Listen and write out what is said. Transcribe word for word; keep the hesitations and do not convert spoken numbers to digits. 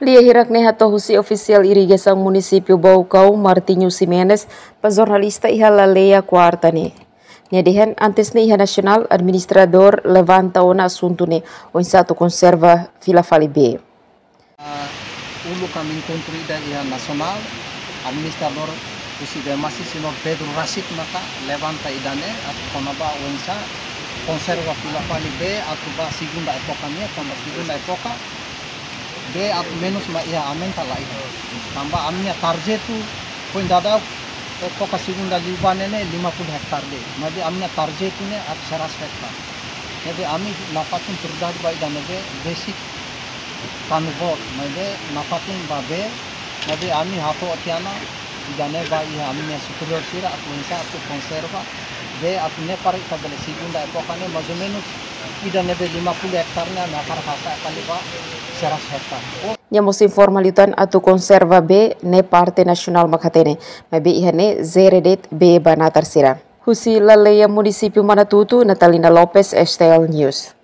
Lia hirak ne'e hato'o husi ofisiál irrigasaun munisípiu Baucau, Martinho Ximenes, ba jornalista iha Laleya, kuarta ne'e. Nia dehan antes ne'e iha nasionál, administradór levanta ona asuntu ne'e, oinsá atu konserva fila fali bee. Ah, uluk ami enkontru ida iha nasionál, administradór husi Bemasi, señór Pedro Rasik maka levanta ida-ne'e, atu kona-ba oinsá konserva fila fali bee atu ba segunda époka nian, tanba segunda époka bee atu menus mak iha, aumenta la iha. Tanba ami-nia tarjetu, foin daudauk époka segunda liubá ne'e ne'e lima puluh hektare bee. Maibé ami-nia tarjetu ne'e atu seratus hektare. Jadi ami nafatin prioridade ba ida ne'ebé besik tanu boot, maibé nafatin ba bee, maibé ami hato'o tiha ona ida-ne'e ba iha ami-nia superiór sira atu oinsá atu konserva bee atu ne'e para ita bele segunda époka ne'e mais ou menus ida ne'ebé lima puluh hektare ne'e ami hakarak hasa'e fali ba seratus hektare. Oh. Nia mós informa liután atu konserva bee ne'e parte nasionál mak hatene, maibé iha ne'e jere de'it bee ba natar sira. Husi Laleya, munisípiu Manatuto, Natalina Lopes, S T L News.